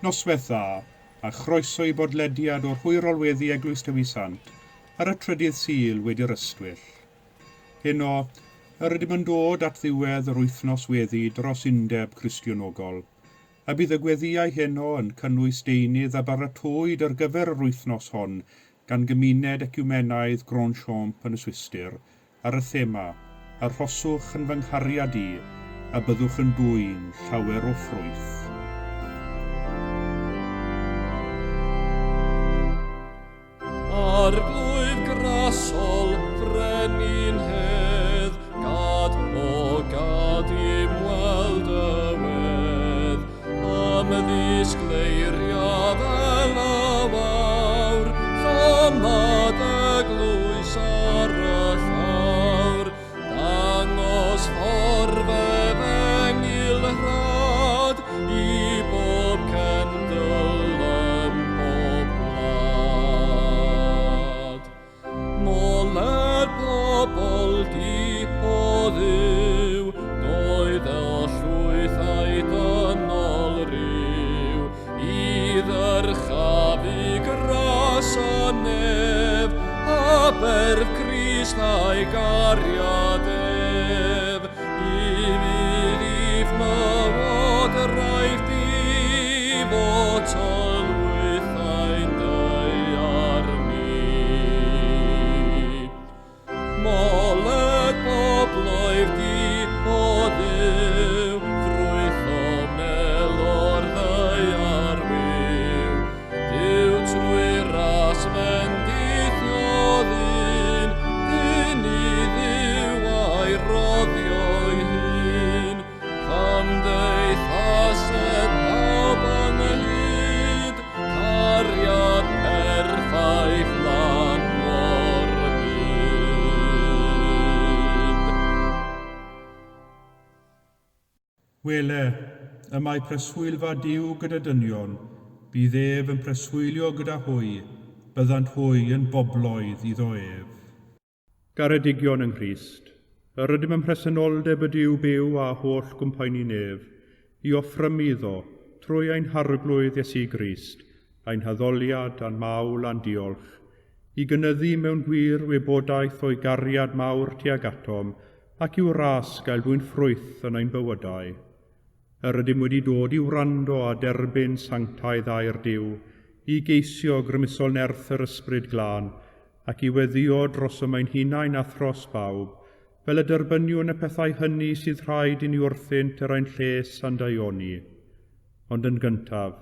Noswaith dda, a chroeso i bodlediad o'r hwyrolweddi Eglwys Dewi Sant ar y trydydd Sul wedi'r Ystwyll. Heno, yr ydym yn dod at ddiwedd yr wythnos weddi dros Undeb Cristionogol, a bydd y gweddïau heno yn cynnwys deunydd a baratowyd ar gyfer yr wythnos hon gan gymuned eciwmenaidd Grandchamp yn y Swistir ar y thema Arhoswch yn fy nghariad i, a byddwch yn dwyn llawer o ffrwyth. Arglwydd grasol, frenin hedd, gad o gad i'm weld y wedd, am ddisgleiria fel y wawr, llomad eglwys ar y llawr, dangos ffordd efengyl rhad i bob cendl ym mhob gwlad. Moler pobl di o Dduw, doedd y llwythau dynol ryw, i ddyrchafu gras y nef, a berf Crist a'i gariad ef, i fydd i'th lywodraeth di fod tylwythau'n daear ni. Moled bobloedd di o Dduw, ffrwytho melo'r ddaear wiw. Duw trwy ras fendithio ddyn, dyn i Dduw a'i roddio'i hun. Cymdeithased pawb ynghyd, cariad perffaith lan mor byd. Wele, y mae preswylfa Duw gyda dynion, bydd ef yn preswylio gyda hwy, byddant hwy yn bobloedd iddo ef. Garedigion yng Nghrist, yr ydym ym mhresenoldeb y Duw byw a holl gwmpaenu nef, i offrymu iddo, trwy ein Harglwydd Iesu Grist, ein haddoliad a'n mawl a'n diolch, i gynyddu mewn gwir wybodaeth o'i gariad mawr tuag atom ac i'w ras gael dwyn ffrwyth yn ein bywydau. Yr ydym wedi dod i wrando a derbyn sanctaidd air Duw, i geisio grymusol nerth yr Ysbryd Glân, ac i weddïo drosom ein hunain a thros bawb, fel y derbyniwn y pethau hynny sydd rhaid i ni wrthynt er ein lles a'n daioni. Ond yn gyntaf,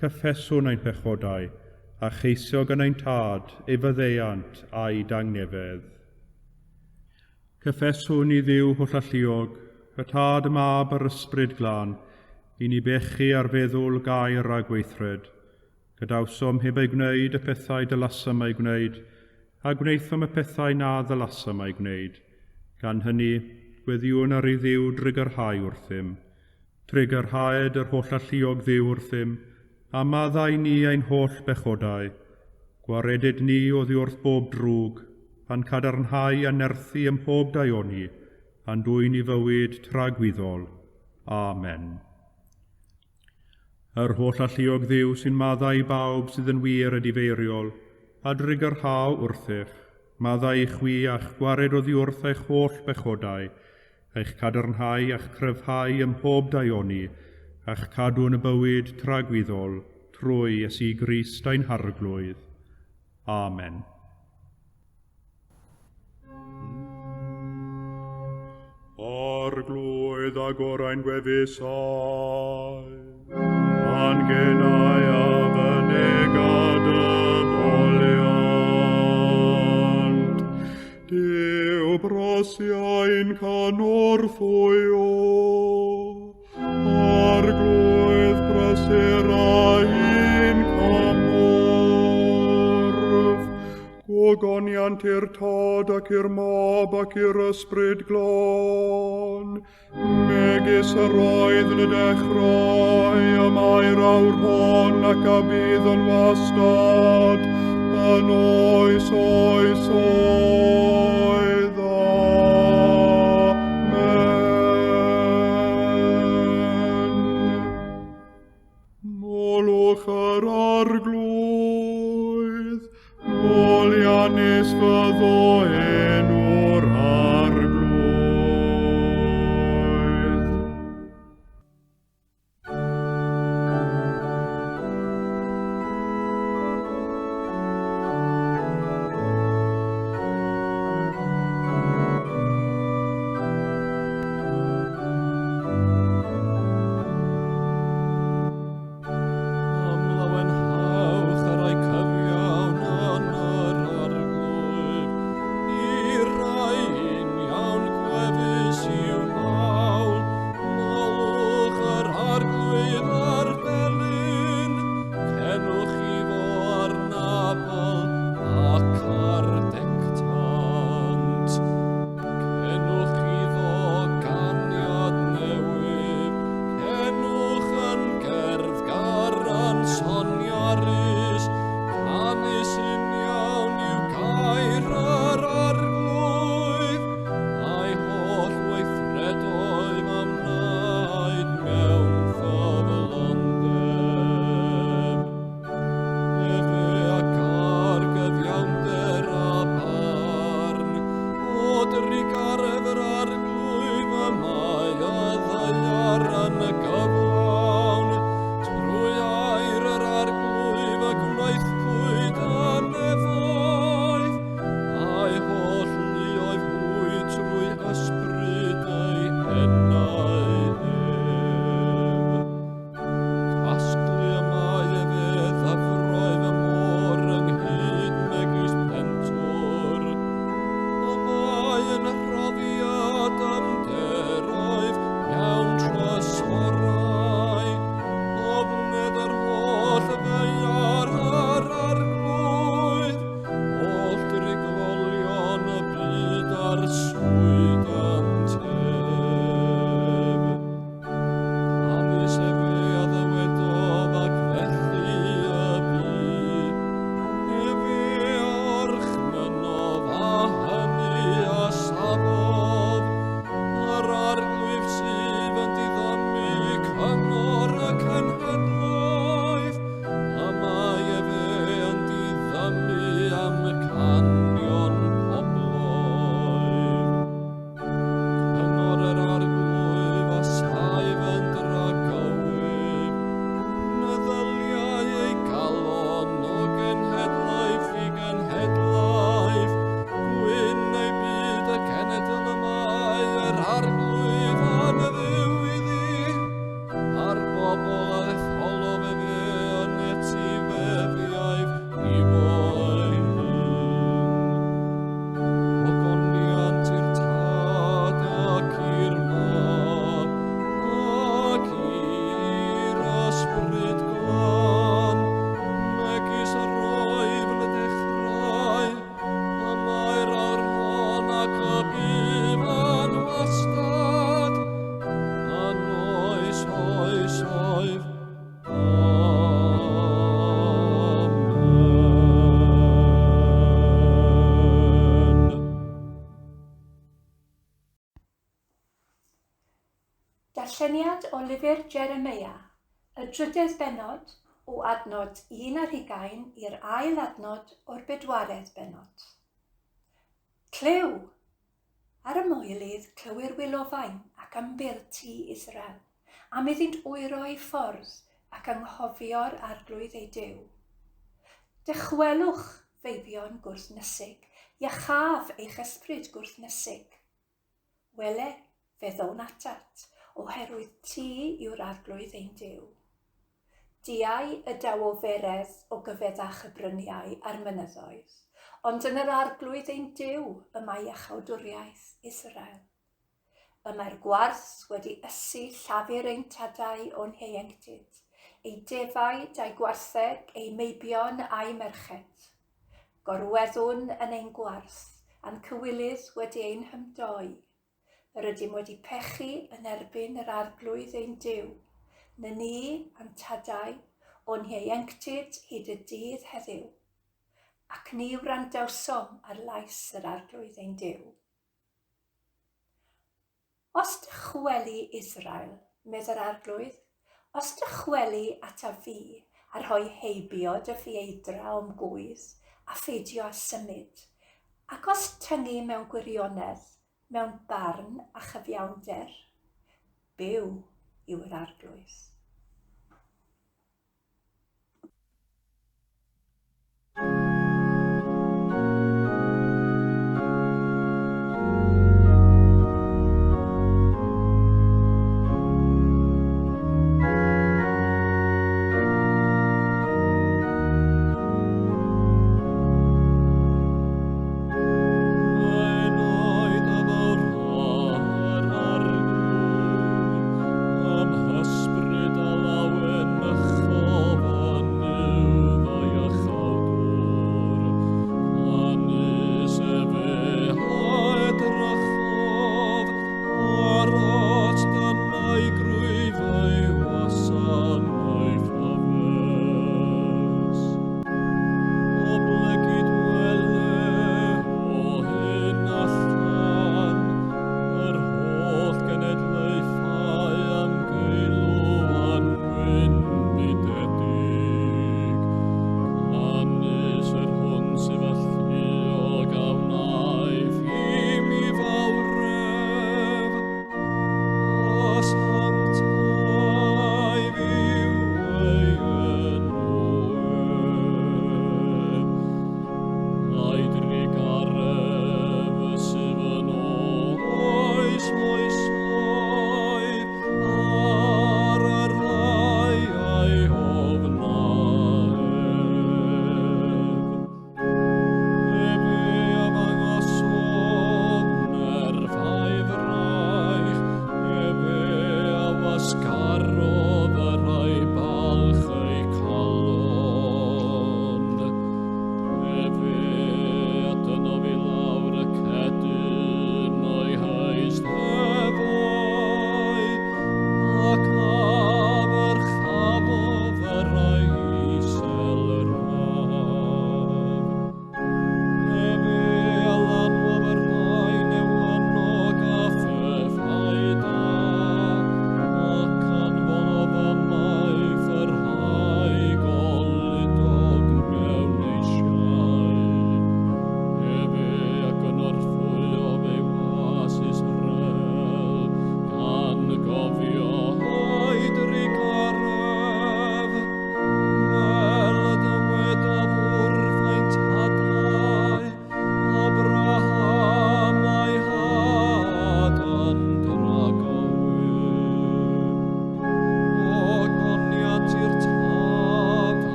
cyffeswn ein pechodau, a cheisio gan ein Tad ei faddeuant a'i dangnefedd. Cyffeswn i Dduw hollalluog, y Tad, y Mab a'r Ysbryd Glân, i ni bechu ar feddwl, gair a gweithred. Gadawsom heb ei gwneud y pethau dylasam eu gwneud, a gwnaethom y pethau na ddylasam eu gwneud. Gan hynny, gweddïwn ar i Dduw drugarhau wrthym. Trugarhaed yr hollalluog Dduw wrthym, a maddau ni ein holl bechodau. Gwaredyd ni oddi wrth bob drwg, a'n cadarnhau a nerthu ym mhob daioni, a'n dwyn i fywyd tragwyddol. Amen. Yr hollalluog Dduw sy'n maddau i bawb sydd yn wir edifeiriol, a drugarhau wrthych, maddau i chwi a'ch gwared oddi wrth eich holl bechodau, eich cadarnhau a'ch cryfhau ym mhob daioni, a'ch cadw yn y bywyd tragwyddol, trwy Iesu Grist ein Harglwydd. Amen. Arglwydd agor ein gwefusau, a'n genau a fynega dy foliant. Duw brosiau'n cynorthwyo, Arglwydd prysur ein cymorth. Gogoniant i'r Tad ac i'r Mab ac i'r Ysbryd Glân, megis yr oedd yn y dechrau, y mae'r awr hon ac a bydd yn wastad, yn oes oes oedd. Amen. Molwch yr Arglwydd, moliannus fyddo enw'r Arglwydd. Ymlawenhawch ar eu cyfiawn yn yr Arglwydd, i rai uniawn gwefus i'w mawl. Molwch yr Arglwydd ar delyn, cenwch iddo ar nabal ac ar dectant. Cenwch iddo ganiad newydd, cenwch yn gerddgar a'n soniarus, canys uniawn yw gair yr Arglwydd, a'i holl weithredoedd a wnaed mewn ffyddlondeb. Efe a gar gyfiawnder a barn, o drugaredd yr Arglwydd y mae y ddaear yn y gyflawn. Trwy air yr Arglwydd y gwnaethpwyd y nefoedd, a'i holl luoedd hwy trwy ysbryd ei enau ef. Casglu y mae efe ddyfroedd y môr ynghyd megis pentwr. Y mae yn rhoddi y dyfnderoedd mewn trysorau. Ofned yr holl ddaear yr Arglwydd, holl drigolion y byd arswydant ef. Canys efe a ddywedodd ac felly y bu. Efe a orchmynnodd a hynny a safodd. Yr Arglwydd sydd yn diddymu cyngor y cenhedloedd, y mae efe yn diddymu amcanion pobloedd. Cyngor yr Arglwydd a saif yn dragywydd, meddyliau ei galon o genhedlaeth i genhedlaeth, gwyn ei byd y cenedl y mae yr Arglwydd yn Dduw iddi, a'r bobl a ddetholodd efe yn etifeddiaeth iddo ei hun. Ogoniant i'r Tad ac i'r Mab ac i'r Ysbryd Glân, megis yr oedd yn y dechrau, y mae'r awr hon ac y bydd yn wastad, yn oes oesoedd. Amen. Darlleniad o lyfr Jeremeia, y drydedd bennod o adnod 21 i'r ail adnod o'r bedwaredd bennod. Clyw! Ar y moelydd clywir wylofain ac ymbil tŷ Israel, am iddynt wyro eu ffordd ac anghofio'r Arglwydd eu Duw. Dychwelwch, feibion gwrthnysig, iachaf eich ysbryd gwrthnysig. Wele, fe ddown atat, oherwydd ti yw'r Arglwydd ein Duw. Diau y daw oferedd o gyfeddach y bryniau a'r mynyddoedd, ond yn yr Arglwydd ein Duw y mae iachawdwriaeth Israel. Y mae'r gwarth wedi ysu llafur ein tadau o'n hieuenctid, eu defaid a'u gwartheg, eu meibion a'u merched. Gorweddwn yn ein gwarth, a'n cywilydd wedi ein hymdoi. Yr ydym wedi pechu yn erbyn yr Arglwydd ein Duw, na ni a'n tadau o'n hieuenctid hyd y dydd heddiw, ac ni wrandawsom ar lais yr Arglwydd ein Duw. Os dychweli Israel, medd yr Arglwydd, os dychweli ataf fi, a rhoi heibio dy ffieidra o'm gŵydd, a pheidio â symud, ac os tyngu mewn gwirionedd, mewn barn a chyfiawnder, byw yw yr Arglwydd.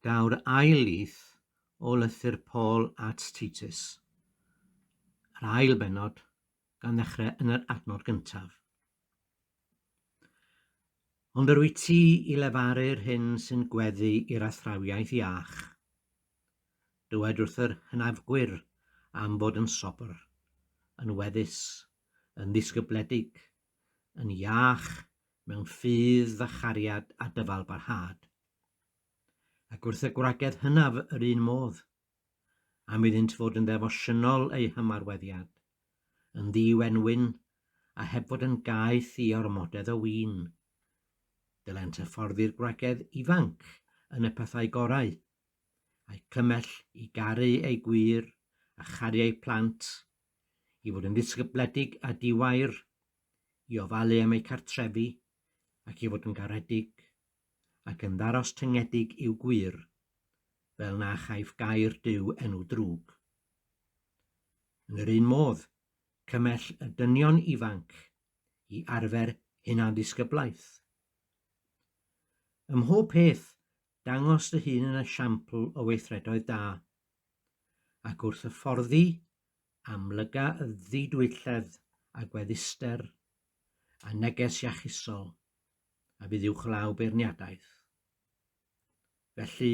Daw'r ail lith o lythyr Paul at Titus, yr ail bennod, gan ddechrau yn yr adnod gyntaf. Ond yr wyt ti i lefaru'r hyn sy'n gweddu i'r athrawiaeth iach. Dywed wrth yr hynafgwyr am fod yn sobr, yn weddus, yn ddisgybledig, yn iach mewn ffydd a chariad a dyfalbarhad. Ac wrth y gwragedd hynaf yr un modd, am iddynt fod yn ddefosiynol eu hymarweddiad, yn ddi-wenwyn a heb fod yn gaeth i ormodedd o win. Dylent hyfforddi'r gwragedd ifanc yn y pethau gorau, a'u cymell i garu eu gwŷr a charu eu plant, i fod yn ddisgybledig a diwair, i ofalu am eu cartrefi ac i fod yn garedig ac yn ddarostyngedig i'w gwŷr, fel na chaiff gair Duw enw drwg. Yn yr un modd, cymell y dynion ifanc i arfer hunanddisgyblaeth. Ym mhob peth, dangos dy hun yn esiampl o weithredoedd da, ac wrth hyfforddi amlyga ddidwylledd a gwedduster. a neges iachusol a fydd uwchlaw beirniadaeth. Felly,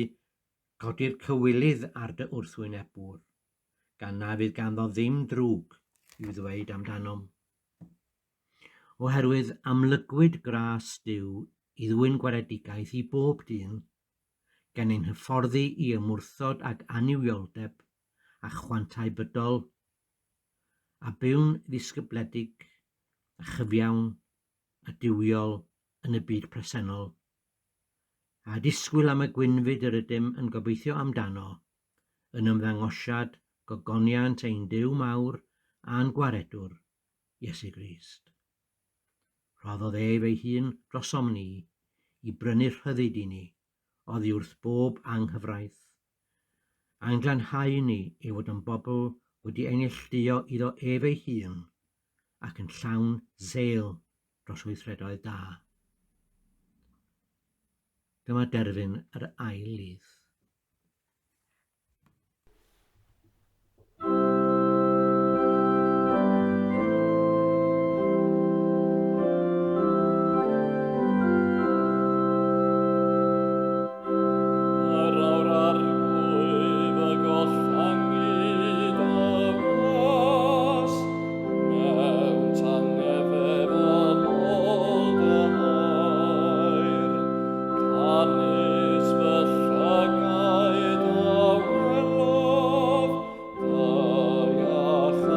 codi'r cywilydd ar dy wrthwynebwr, gan na fydd ganddo ddim drwg i'w ddweud amdanom. Oherwydd amlygwyd gras Duw i ddwyn gwaredigaeth i bob dyn, gan ein hyfforddi i ymwrthod ag annuwioldeb a chwantau bydol, a byw'n ddisgybledig a chyfiawn a duwiol yn y byd presennol, a disgwyl am y gwynfyd yr ydym yn gobeithio amdano, yn ymddangosiad gogoniant ein Duw mawr a'n Gwaredwr, Iesu Grist. Rhoddodd ef ei hun drosom ni i brynu rhyddid i ni oddi wrth bob anghyfraith, a'n glanhau ni i fod yn bobl wedi ei neilltuo iddo ef ei hun ac yn llawn zel dros weithredoedd da. Dyma derfyn yr ail lith. Yr awr arglwydd y gollangid y gwas, mewn tangnefedd a mold y aer. Canys fy llygaid a welodd dy iachawdwriaeth.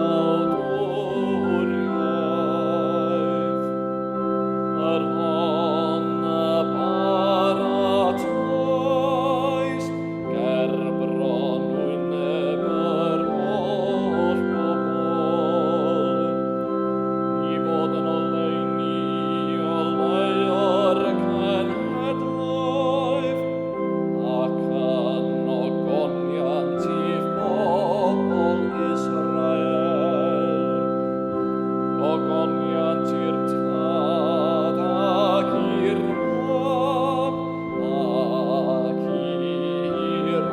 Yr hon a baratoes ger bron wyneb yr holl bobl, i fod yn oleuni oleuo'r cenhedloedd, ac yn ogoniant i bobl Israel. Ogoniant i'r Tad ac i'r Mab ac i'r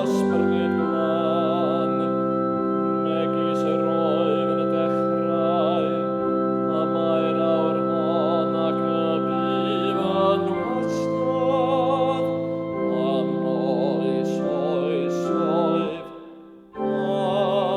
Ysbryd Glân, megis yr oedd yn y dechrau, y mae'r awr hon ac y bydd yn wastad, am oes oesoedd. Amen.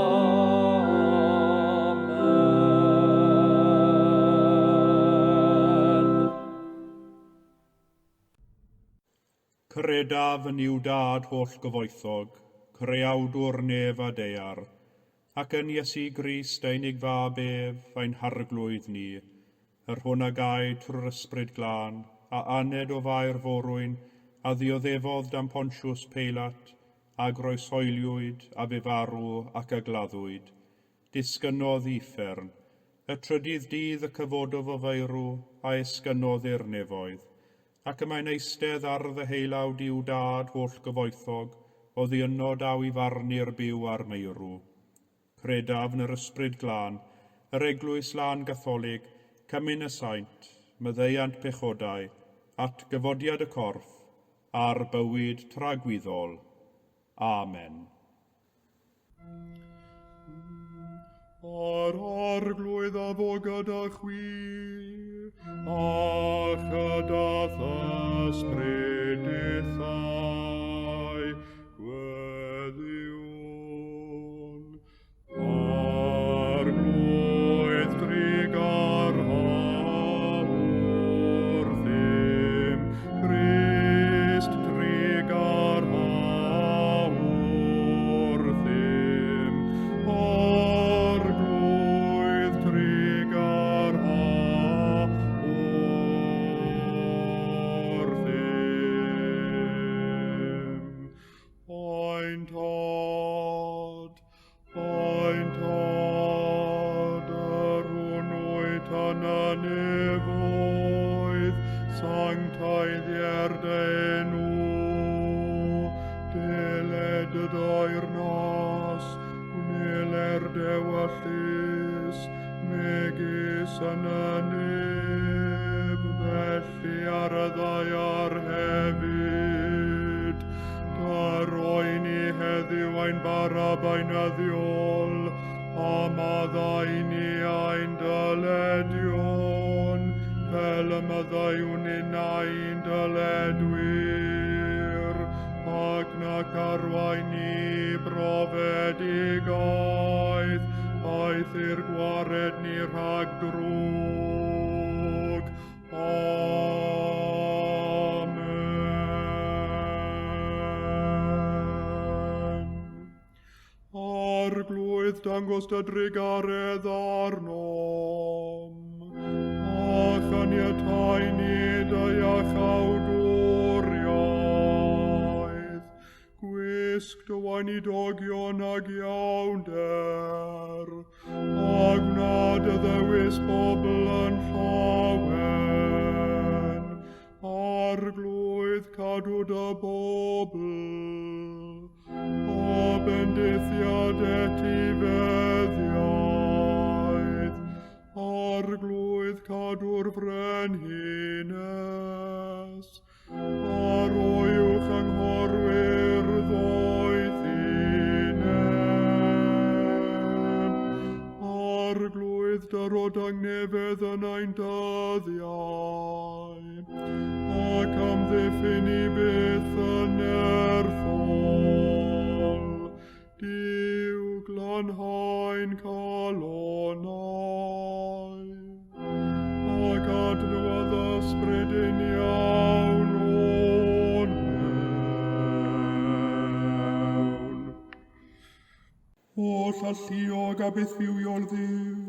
Credaf yn Nuw Dad holl-gyfoethog, creawdwr nef a daear, ac yn Iesu Grist ei unig Fab ef, ein Harglwydd ni, yr hwn a gaed trwy'r Ysbryd Glân, a aned o Fair Forwyn, a ddioddefodd dan Pontius Peilat, a groeshoeliwyd, a fu farw ac a gladdwyd. Disgynnodd i uffern. Y trydydd dydd y cyfododd o feirw, a esgynnodd i'r nefoedd. Ac y mae'n eistedd ar ddeheulaw Duw Dad holl-gyfoethog, oddi yno daw i farnu'r byw a'r meirw. Credaf yn yr Ysbryd Glân, yr Eglwys Lân Gatholig, cymun y saint, maddeuant pechodau, atgyfodiad y corff, a'r bywyd tragwyddol. Amen. A'r Arglwydd a fo gyda chwi, a chyda th'ysbryd dithau. Gweddïwn. Arglwydd drugarha wrthym, Crist drugarha wrthym, Arglwydd trugarha wrthym. Ein Tad, ein Tad, yr hwn wyt yn y nefoedd, sancteiddier dy enw, deled dy deyrnas, gwneler d'ewyllys, megis yn y nef, felly ar y ddaear hefyd. Da roi ni heddiw ein bara beunyddiol, a maddau ni ein dyledion, fel y maddeuwn ninnau'n dyledwyr, ac nac arwain ni brofedigaeth, aeth i'r gwared ni rhag drwg. Amen. Arglwydd, dangos dy drugaredd arnom, a chaniatau ni dy iachawdwriaeth. Gwisg dy weinidogion ag iawnder, a gwna dy ddewis bobl yn llawen. Arglwydd, cadw dy bobl, a bendithiad etifeddiaeth. Arglwydd, cadw'r frenhines, a roi uwch anghorwyr ddoethineb. Arglwydd, dyro dangnefedd yn ein dyddiau, ac amddiffyn i byth yn nerthol. Duw, glanhau'n calonnau, ac adnewyddu ysbryd uniawn o'n mewn. Holl alluog a bethfywiol Dduw,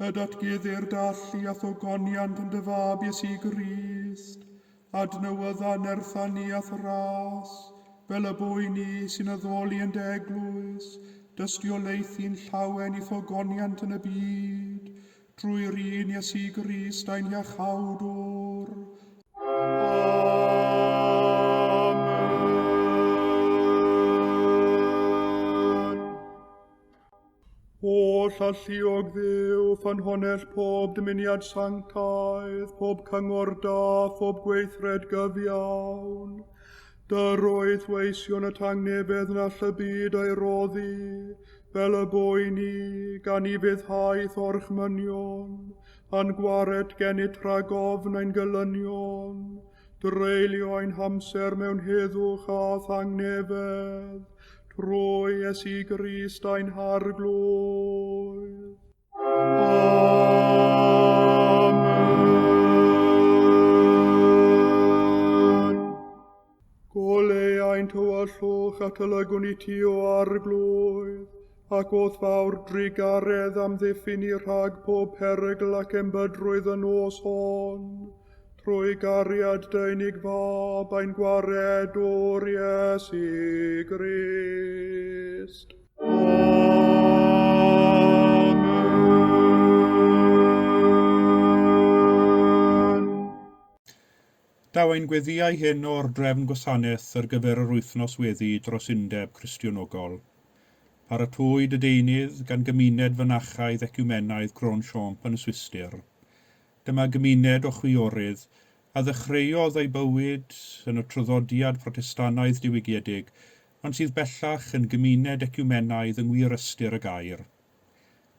y datguddir d'allu a'th ogoniant yn dy Fab Iesu Grist, adnewydda nertha ni a'th ras, fel y bo i ni sy'n addoli yn dy eglwys, dystiolaethu'n llawen i'th ogoniant yn y byd, drwy'r un Iesu Grist ein Iachawdwr. Amen. Holl alluog Dduw, ffynhonnell pob dymuniad sanctaidd, pob cyngor da, phob gweithred gyfiawn, dyroedd weision y tangnefedd na all y byd ei roddi, fel y bo i ni, gan i fuddhaeth orchmynion, a'n gwared gennyt rhag ofn ein gelynion, dreulio ein hamser mewn heddwch a thangnefedd, trwy Iesu Grist ein Harglwydd. Amen. Goleuai'n tywyllwch at olygwn i ti, o Arglwydd, ac o'th fawr drugaredd amddiffyn ni rhag pob perygl ac embydrwydd y nos hon, trwy gariad dy unig Fab ein Gwaredwr Iesu Grist. Amen. Daw ein gweddïau hyn o'r drefn gwasanaeth ar gyfer yr wythnos weddi dros Undeb Cristionogol. Paratowyd y deunydd gan gymuned fynachaidd eciwmenaidd Grandchamp yn y Swistir. Dyma gymuned o chwiorydd a ddechreuodd ei bywyd yn y traddodiad Protestannaidd diwygiedig, ond sydd bellach yn gymuned eciwmenaidd yng ngwir ystyr y gair.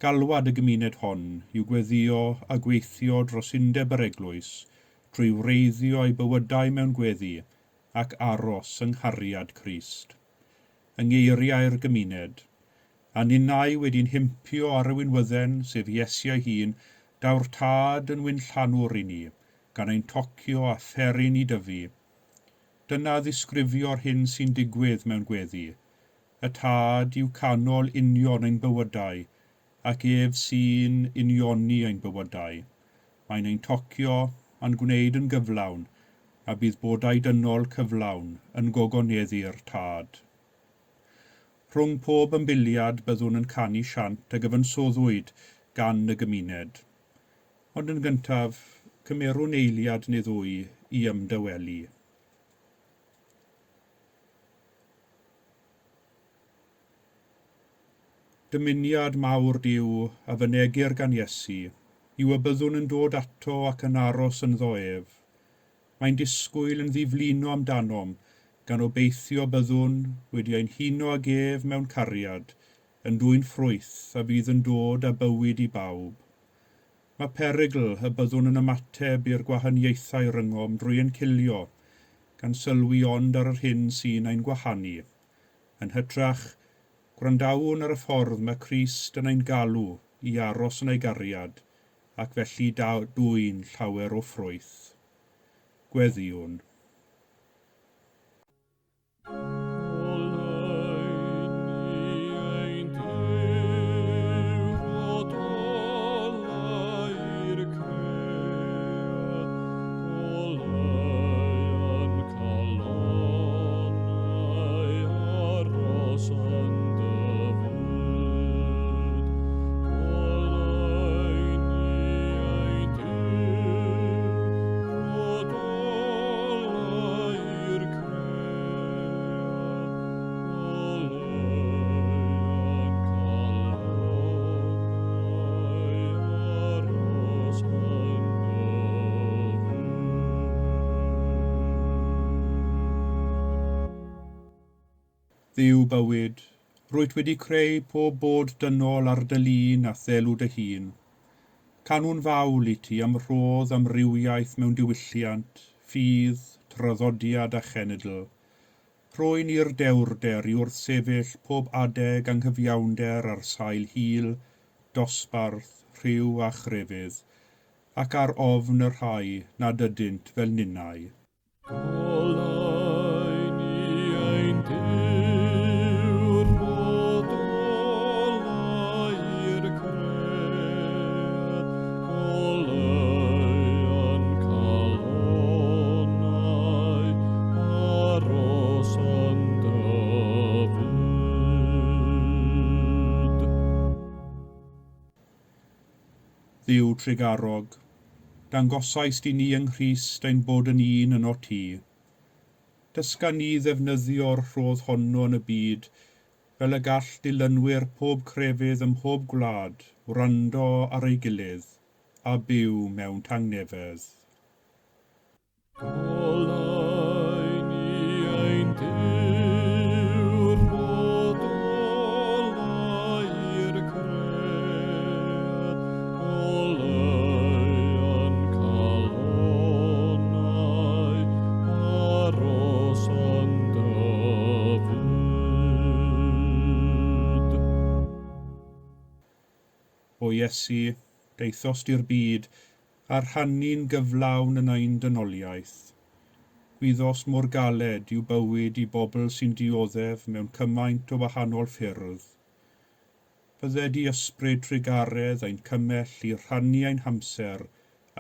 Galwad y gymuned hon yw gweddio a gweithio dros undeb yr eglwys, drwy wreiddio ei bywydau mewn gweddi ac aros yng nghariad Crist. Yng ngeiriau'r gymuned, a ninnau wedi'n himpio ar y winwydden, sef Iesu ei hun, daw'r Tad yn winllanwr i ni, gan ein tocio a pheri ni dyfu. Dyna ddisgrifio'r hyn sy'n digwydd mewn gweddi. Y Tad yw canol union ein bywydau, ac ef sy'n unioni ein bywydau. Mae'n ein tocio a'n gwneud yn gyflawn, a bydd bodau dynol cyflawn yn gogoneddu'r Tad. Rhwng pob ymbiliad byddwn yn canu siant a gyfansoddwyd gan y gymuned. Ond yn gyntaf, cymerwn eiliad neu ddwy i ymdawelu. Dymuniad mawr Duw a fynegir gan Iesu yw y byddwn yn dod ato ac yn aros ynddo ef. Mae'n disgwyl yn ddiflino amdanom, gan obeithio byddwn wedi ein huno ag ef mewn cariad, yn dwyn ffrwyth a fydd yn dod â bywyd i bawb. Mae perygl y byddwn yn ymateb i'r gwahaniaethau rhyngom drwy encilio, gan sylwi ond ar yr hyn sy'n ein gwahanu. Yn hytrach, gwrandawn ar y ffordd mae Crist yn ein galw i aros yn ei gariad, ac felly dwyn llawer o ffrwyth. Gweddïwn. Goleuni ein Duw, rho olau'r cread, goleua'n calonnau aros yn dy fyd. Goleuni ein Duw, rho olau'r cread, goleua'n calonnau aros yn dy fyd. Dduw bywyd, rwyt wedi creu pob bod dynol ar dy lun a ddelw dy hun. Canwn fawl i ti am rhodd amrywiaeth mewn diwylliant, ffydd, traddodiad a chenedl. Rhoi ni'r dewrder i wrthsefyll pob adeg anghyfiawnder ar sail hil, dosbarth, rhyw a chrefydd, ac ar ofn y rhai nad ydynt fel ninnau. Goleuni ein Duw, rho olau'r cread, goleua'n calonnau aros yn dy fyd. Dduw trugarog, dangosaist i ni yng Nghrist ein bod yn un ynot ti. Dysga ni ddefnyddio'r rhodd honno yn y byd, fel y gall dilynwyr pob crefydd ym mhob gwlad wrando ar ei gilydd a byw mewn tangnefedd. Goleuni ein Duw, rho olau'r cread, goleua'n calonnau aros yn dy fyd. O Iesu, daethost i'r byd, a rhannu'n gyflawn yn ein dynoliaeth. Gwyddost mor galed yw bywyd i bobl sy'n dioddef mewn cymaint o wahanol ffyrdd. Bydded i ysbryd trugaredd ein cymell i rhannu ein hamser,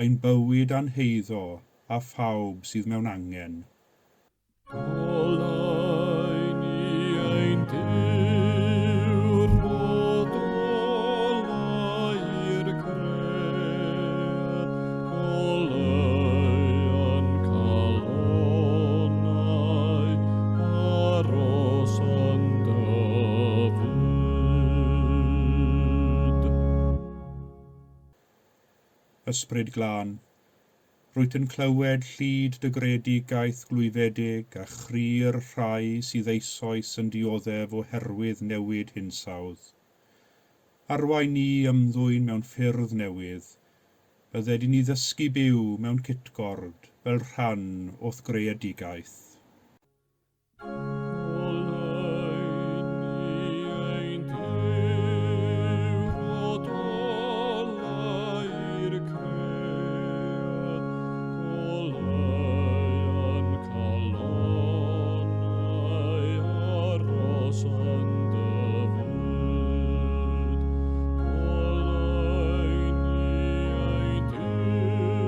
ein bywyd a'n heiddo, a phawb sydd mewn angen. Goleuni ein Duw, rho olau'r cread, goleua'n calonnau aros yn dy fyd. Ysbryd glân, rwyt yn clywed llid dy greadigaeth glwyfedig a chri'r rhai sydd eisoes yn dioddef oherwydd newid hinsawdd. Arwain ni ymddwyn mewn ffyrdd newydd, bydded i ni ddysgu byw mewn cytgord fel rhan o'th greadigaeth. Goleuni ein Duw, rho olau'r cread, goleua'n calonnau aros yn dy fyd. Goleuni ein Duw,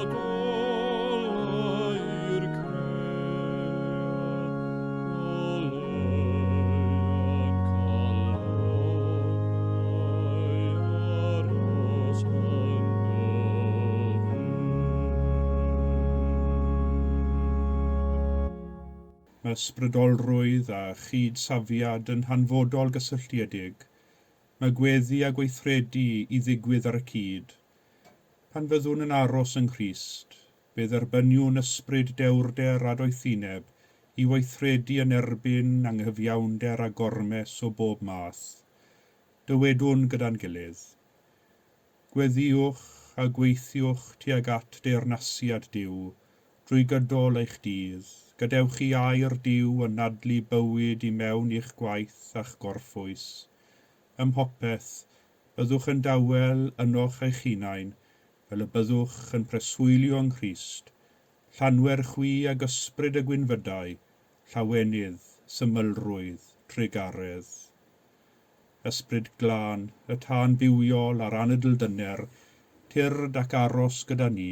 rho olau'r cread, goleua'n calonnau aros yn dy fyd. Mae ysbrydolrwydd a chydsafiad yn hanfodol gysylltiedig. Mae gweddi a gweithredu i ddigwydd ar y cyd. Pan fyddwn yn aros yng Nghrist, fe dderbyniwn ysbryd dewrder a doethineb i weithredu yn erbyn anghyfiawnder a gormes o bob math. Dywedwn gyda'n gilydd. Gweddïwch a gweithiwch tuag at deyrnasiad Duw drwy gydol eich dydd, gadewch i air Duw anadlu bywyd i mewn i'ch gwaith a'ch gorffwys. Ym mhopeth, byddwch yn dawel ynoch eich hunain, fel y byddwch yn preswylio yng Nghrist, llanwer chwi ag ysbryd y gwynfydau, llawenydd, symlrwydd, trugaredd. Ysbryd Glân, y tân bywiol a'r anadl dyner, tyrd ac aros gyda ni.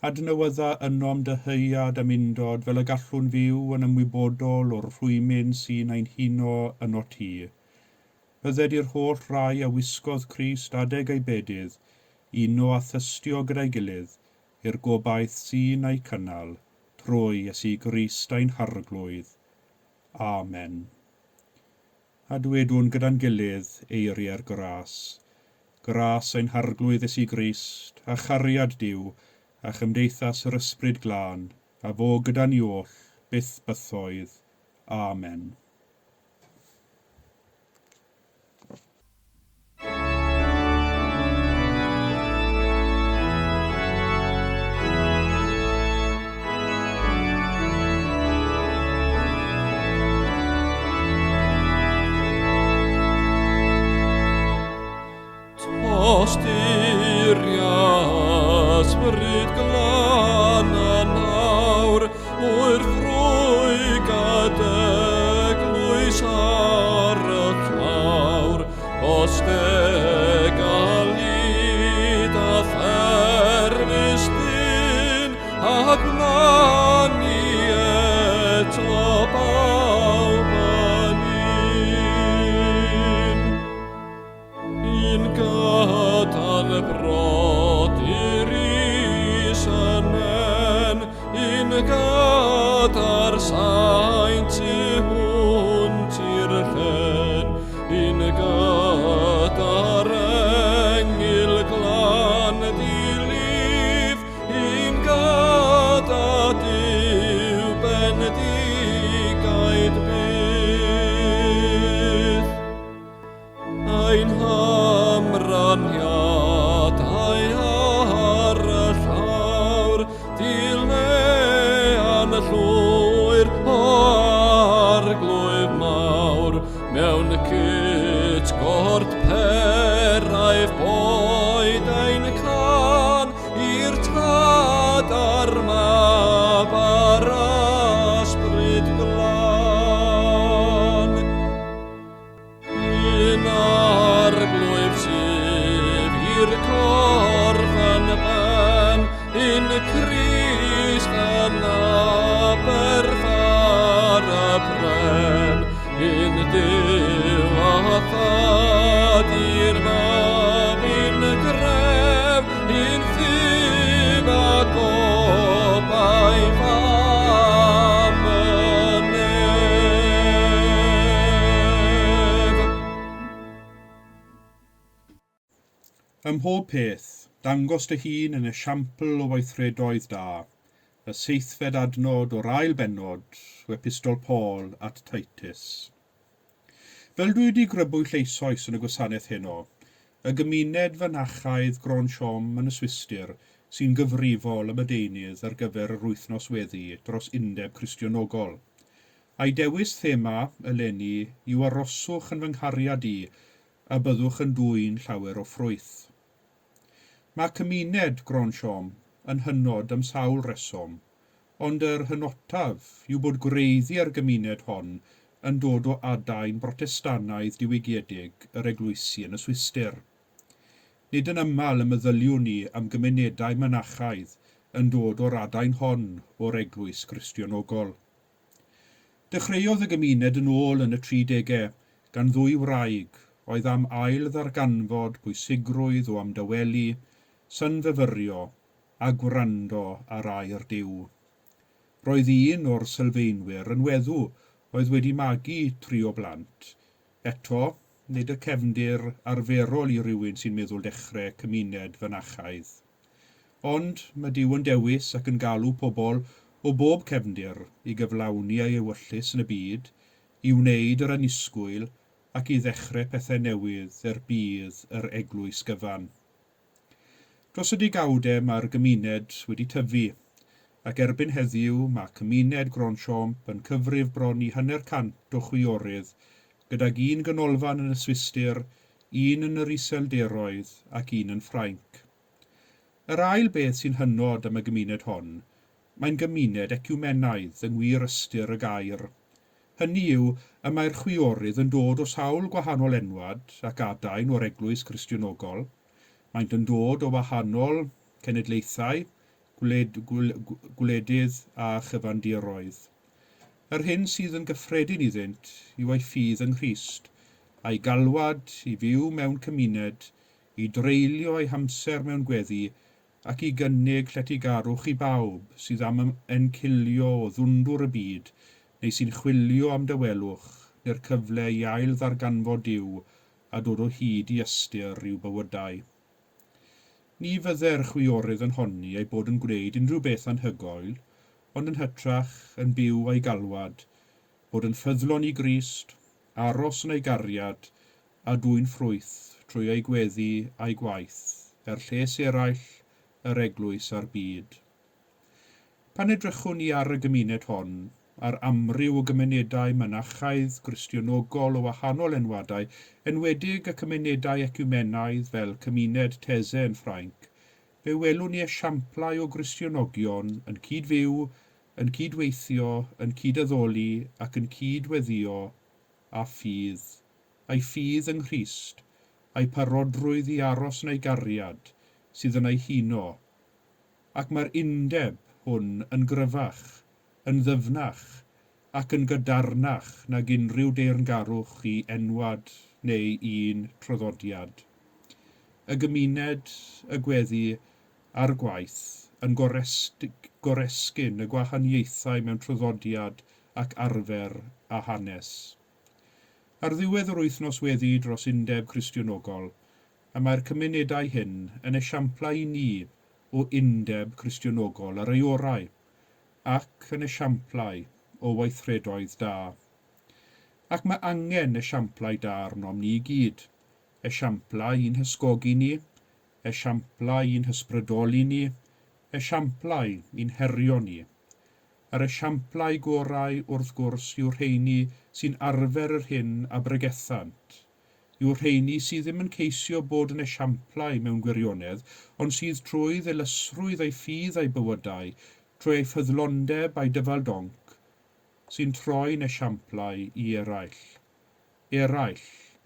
Adnewydda ynom dyheuad am undod fel y gallwn fyw yn ymwybodol o'r rhwymyn sy'n ein huno ynot ti. Bydded i'r holl rai a wisgodd Crist adeg ei bedydd, uno a thystio gyda'i gilydd, i'r gobaith sy'n eu cynnal, trwy Iesu Grist ein Harglwydd. Amen. A dwedwn gyda'n gilydd eiriau'r gras. Gras ein Harglwydd Iesu Grist, a chariad Duw, a chymdeithas yr Ysbryd Glân, a fo gyda ni oll, byth bythoedd. Amen. Tosturia ysbryd glân yn awr, oer ffrwyg ad eglwys ar y llawr, gosteg a lid a therfys dyn, a gwna ni eto bawb yn un. Un gyda'n brodyr is yn en, un gyda'r saint tu hwnt i'r llen, un gyda'r engyl glân di-lif, un gyda Duw bendigaid byth. Ein hamraniadau ar y llawr, dilean llwyr o Arglwydd mawr, mewn cytgord peraidd boed ein cân, i'r Tad a'r Mab a'r Ysbryd Glân. Un Arglwydd sydd i'r corff yn ben, un Crist yn aberth ar y pren, un Duw a Thad i'r Mab, un gref, un ffydd a gobaith am y nef. Ym mhob peth, dangos dy hun yn esiampl o weithredoedd da, y seithfed adnod o'r ail bennod o Epistol Paul at Titus. Fel dwi wedi grybwyll eisoes yn y gwasanaeth heno, y gymuned fynachaidd Grand-Chaume yn y Swistir sy'n gyfrifol am y deunydd ar gyfer yr wythnos weddi dros Undeb Cristionogol. A'i dewis thema eleni yw aroswch yn fy nghariad i a byddwch yn dwyn llawer o ffrwyth. Mae cymuned Grand-Chaume yn hynod am sawl reswm, ond yr hynotaf yw bod gwreiddiau'r gymuned hon yn dod o adain Brotestannaidd diwygiedig yr eglwysi yn y Swistir. Nid yn aml y meddyliwn ni am gymunedau mynachaidd yn dod o'r adain hon o'r eglwys Gristionogol. Dechreuodd y gymuned yn ôl yn y 30au gan ddwy wraig oedd am ail ddarganfod pwysigrwydd o amdawelu, synfyfyrio a gwrando ar air Duw. Roedd un o'r sylfaenwyr yn weddw oedd wedi magu tri o blant. Eto, nid y cefndir arferol i rywun sy'n meddwl dechrau cymuned fynachaidd. Ond mae Duw yn dewis ac yn galw pobl o bob cefndir i gyflawni ei ewyllys yn y byd, i wneud yr annisgwyl ac i ddechrau pethau newydd er budd yr eglwys gyfan. Dros y degawdau mae'r gymuned wedi tyfu, ac erbyn heddiw mae cymuned Grandchamp yn cyfrif bron i 50 o chwiorydd, gydag un ganolfan yn y Swistir, un yn yr Iseldiroedd ac un yn Ffrainc. Yr ail beth sy'n hynod am y gymuned hon, mae'n gymuned eciwmenaidd yng ngwir ystyr y gair. Hynny yw, y mae'r chwiorydd yn dod o sawl gwahanol enwad ac adain o'r Eglwys Cristionogol. Maent yn dod o wahanol cenedlaethau, gwled, gwledydd a chyfandiroedd. Yr hyn sydd yn gyffredin iddynt yw eu ffydd yng Nghrist, a'i galwad i fyw mewn cymuned, i dreulio eu hamser mewn gweddi ac i gynnig lletygarwch i bawb sydd am encilio o ddwndwr y byd neu sy'n chwilio am dawelwch neu'r cyfle i ail ddarganfod Duw a dod o hyd i ystyr i'w bywydau. Ni fydde'r chwiorydd yn honni eu bod yn gwneud unrhyw beth anhygoel, ond yn hytrach yn byw a'u galwad, bod yn ffyddlon i Grist, aros yn ei gariad, a dwyn ffrwyth trwy eu gweddi a'u gwaith, er lles eraill, yr eglwys a'r byd. Pan edrychwn ni ar y gymuned hon, ar amryw o gymunedau mynachaidd Gristionogol o wahanol enwadau, enwedig y cymunedau eciwmenaidd fel cymuned Taizé yn Ffrainc, fe welwn ni esiamplau o Gristionogion yn cyd-fyw, yn cydweithio, yn cyd-addoli ac yn cyd-weddïo â ffydd, a'u ffydd yng Nghrist, a'u parodrwydd i aros yn ei gariad sydd yn eu huno. Ac mae'r undeb hwn yn gryfach, yn ddyfnach ac yn gadarnach nag unrhyw deyrngarwch i enwad neu un traddodiad. Y gymuned, y gweddi a'r gwaith yn goresgyn y gwahaniaethau mewn traddodiad ac arfer a hanes. Ar ddiwedd yr wythnos weddi dros Undeb Cristionogol, y mae'r cymunedau hyn yn esiamplau i ni o undeb Cristionogol ar ei orau, ac yn esiamplau o weithredoedd da. Ac mae angen esiamplau da arnom ni i gyd, esiamplau i'n hysgogi ni, esiamplau i'n hysbrydoli ni, esiamplau i'n herio ni. Yr esiamplau gorau, wrth gwrs, yw'r rheini sy'n arfer yr hyn a bregethant, yw'r rheini sydd ddim yn ceisio bod yn esiamplau mewn gwirionedd, ond sydd trwy ddilysrwydd eu ffydd a'u bywydau, trwy eu ffyddlondeb a'u dyfal-donc, sy'n troi'n esiamplau i eraill. Eraill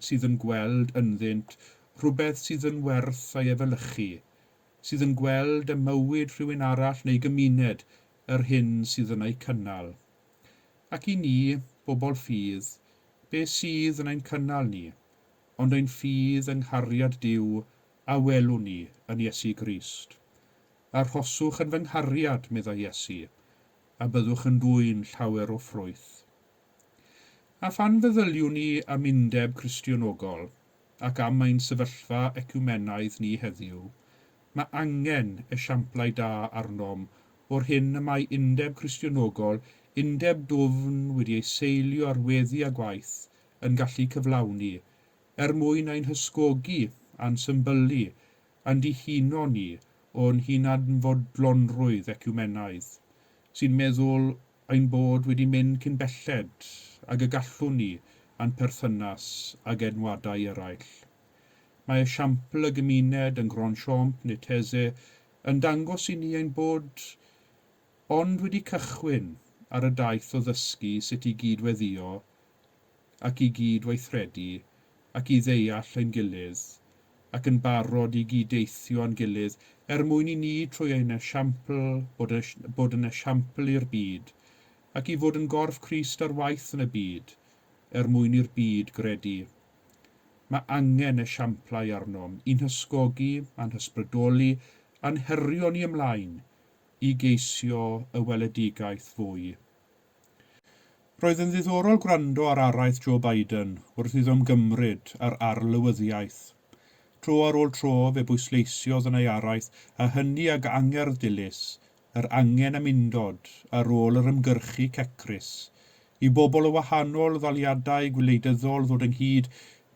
sydd yn gweld ynddynt rhywbeth sydd yn werth ei efelychu, sydd yn gweld ym mywyd rhywun arall neu gymuned yr hyn sydd yn eu cynnal. Ac i ni, bobl ffydd, be sydd yn ein cynnal ni, ond ein ffydd yng nghariad Duw a welwn ni yn Iesu Grist. Arhoswch yn fy nghariad, meddai Iesu, a byddwch yn dwyn llawer o ffrwyth. A phan feddyliwn ni am undeb Cristionogol ac am ein sefyllfa eciwmenaidd ni heddiw, mae angen esiamplau da arnom o'r hyn y mae undeb Cristionogol, undeb dwfn wedi ei seilio ar weddi a gwaith, yn gallu cyflawni, er mwyn ein hysgogi a'n symbylu a'n dihuno ni o'n hunanfodlonrwydd eciwmenaidd, sy'n meddwl ein bod wedi mynd cyn belled ag y gallwn ni a'n perthynas ag enwadau eraill. Mae esiampl y gymuned yn Grandchamp neu Taizé yn dangos i ni ein bod ond wedi cychwyn ar y daith o ddysgu sut i gyd-weddïo ac i gyd-weithredu ac i ddeall ein gilydd, ac yn barod i gyd-deithio â'n gilydd er mwyn i ni trwy ein esiampl bod, bod yn esiampl i'r byd, ac i fod yn gorff Crist ar waith yn y byd, er mwyn i'r byd gredu. Mae angen esiamplau arnom i'n hysgogi a'n hysbrydoli a'n herio ni ymlaen i geisio y weledigaeth fwy. Roedd yn ddiddorol gwrando ar araith Joe Biden wrth iddo ymgymryd â'r arlywyddiaeth. Tro ar ôl tro fe bwysleisiodd yn ei araith, a hynny ag angerdd dilys, yr angen am undod ar ôl yr ymgyrchu cecrus, i bobl o wahanol ddaliadau gwleidyddol ddod ynghyd,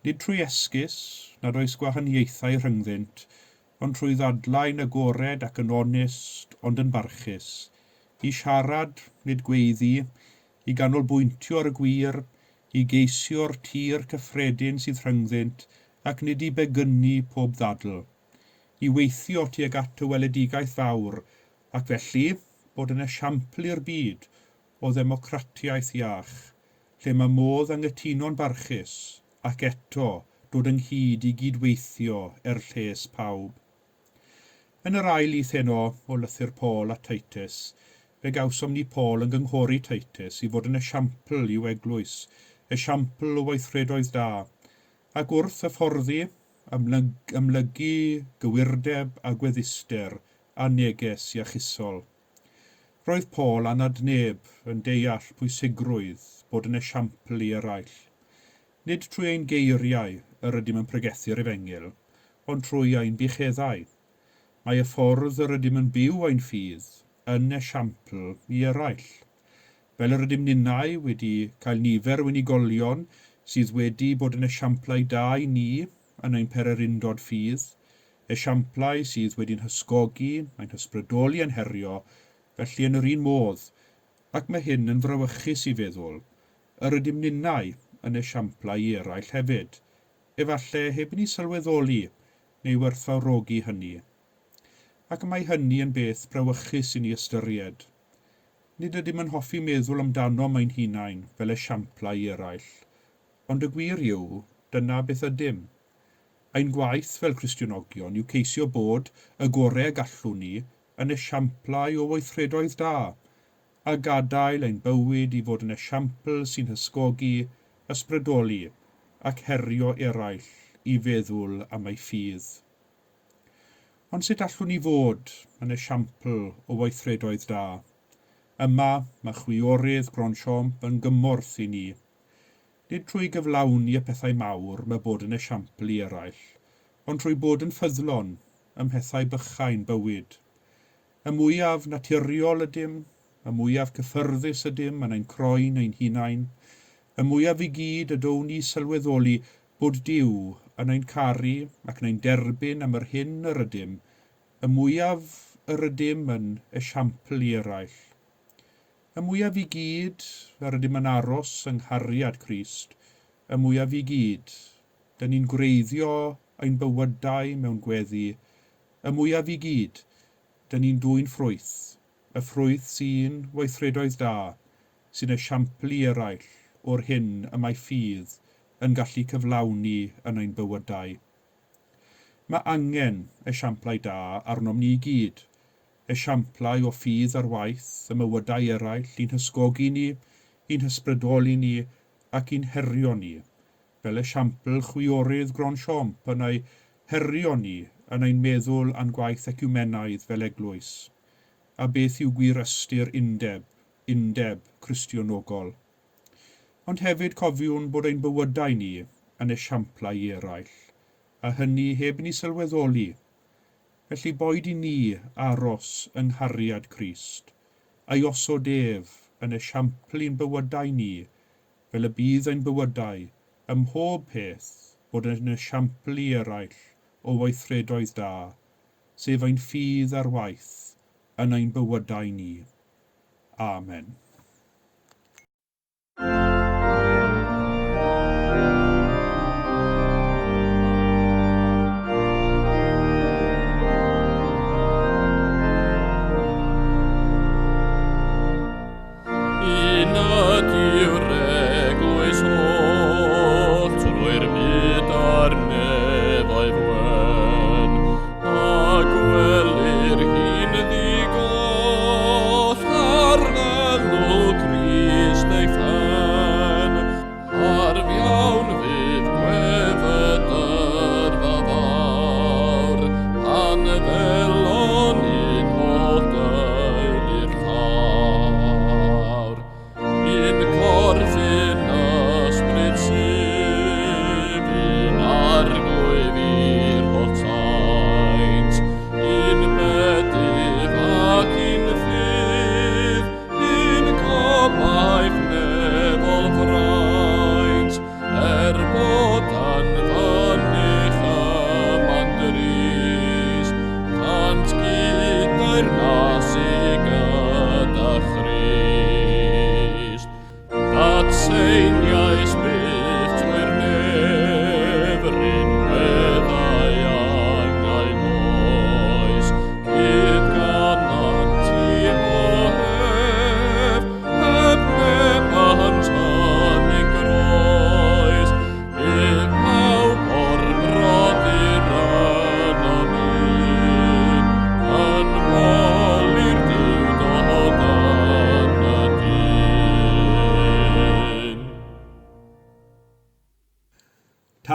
nid trwy esgus nad oes gwahaniaethau rhyngddynt, ond trwy ddadlau'n agored ac yn onest, ond yn barchus, i siarad, nid gweiddi, i ganolbwyntio ar y gwir, i geisio'r tir cyffredin sydd rhyngddynt ac nid i begynnu pob ddadl, i weithio tuag at y weledigaeth fawr, ac felly bod yn esiampl i'r byd o ddemocratiaeth iach, lle mae modd anghytuno'n barchus ac eto dod ynghyd i gydweithio er lles pawb. Yn yr ail lith heno o lythyr Paul at Titus, fe gawsom ni Paul yn gynghori Titus i fod yn esiampl i'w eglwys, esiampl o weithredoedd da, ac wrth hyfforddi, amlygu gywirdeb a gwedduster a neges iachusol. Roedd Paul anad neb yn deall pwysigrwydd bod yn esiampl i eraill. Nid trwy ein geiriau yr ydym yn pregethu'r efengyl, ond trwy ein bucheddau. Mae y ffordd yr ydym yn byw ein ffydd yn esiampl i eraill. Fel yr ydym ninnau wedi cael nifer o unigolion sydd wedi bod yn esiamplau da i ni yn ein pererindod ffydd, esiamplau sydd wedi'n hysgogi, ein hysbrydoli a'n herio, felly yn yr un modd, ac mae hyn yn frawychus i feddwl, yr ydym ninnau yn esiamplau i eraill hefyd, efallai heb i ni sylweddoli neu werthfawrogi hynny. Ac mae hynny yn beth brawychus i ni ystyried. Nid ydym yn hoffi meddwl amdanom ein hunain fel esiamplau i eraill, ond y gwir yw, dyna beth ydym. Ein gwaith fel Cristionogion yw ceisio bod y gorau y gallwn ni yn esiamplau o weithredoedd da, a gadael ein bywyd i fod yn esiampl sy'n hysgogi, ysbrydoli ac herio eraill i feddwl am eu ffydd. Ond sut allwn ni fod yn esiampl o weithredoedd da? Yma mae chwiorydd Grandchamp yn gymorth i ni. Nid trwy gyflawni y pethau mawr mae bod yn esiampl i eraill, ond trwy bod yn ffyddlon ym mhethau bychain bywyd. Y mwyaf naturiol ydym, y mwyaf cyffyrddus ydym yn ein croen ein hunain, y mwyaf i gyd y down ni sylweddoli bod Duw yn ein caru ac yn ein derbyn am yr hyn yr ydym, y mwyaf yr ydym yn esiampl i eraill. Y mwyaf i gyd yr ydym yn aros yng nghariad Crist, y mwyaf i gyd, dyn ni'n gwreiddio ein bywydau mewn gweddi, y mwyaf i gyd, dyn ni'n dwyn ffrwyth, y ffrwyth sy'n weithredoedd da, sy'n esiampl i eraill o'r hyn y mae ffydd yn gallu cyflawni yn ein bywydau. Mae angen esiamplau da arnom ni i gyd, esiamplau o ffydd ar waith y mywydau eraill i'n hysgogi ni, i'n hysbrydoli ni ac i'n herio ni, fel esiampl chwiorydd Grandchamp yn ei herio ni yn ein meddwl a'n gwaith eciwmenaidd fel eglwys, a beth yw gwir ystyr undeb, undeb Cristionogol. Ond hefyd cofiwn bod ein bywydau ni yn esiamplau i eraill, a hynny heb ni sylweddoli. Felly boed i ni aros yng nghariad Crist, a'i osod ef yn esiampl i'n bywydau ni, fel y bydd ein bywydau ym mhob peth bod yn esiampl i eraill o weithredoedd da, sef ein ffydd ar waith yn ein bywydau ni. Amen. Un ydyw'r eglwys holl trwy'r byd a'r nefoedd wen, a gwelir hi'n ddigoll ar ddelw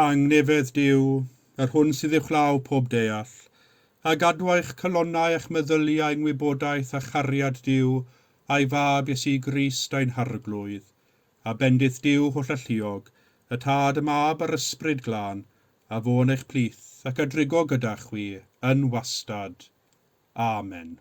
Tangnefedd Duw, yr hwn sydd uwchlaw pob deall, a gadw eich calonnau a'ch meddyliau yng ngwybodaeth a chariad Duw a'i Fab Iesu Grist ein Harglwydd. A bendith Duw hollalluog, y Tad, y Mab a'r Ysbryd Glân, a fo yn eich plith ac a drigo gyda chwi yn wastad. Amen.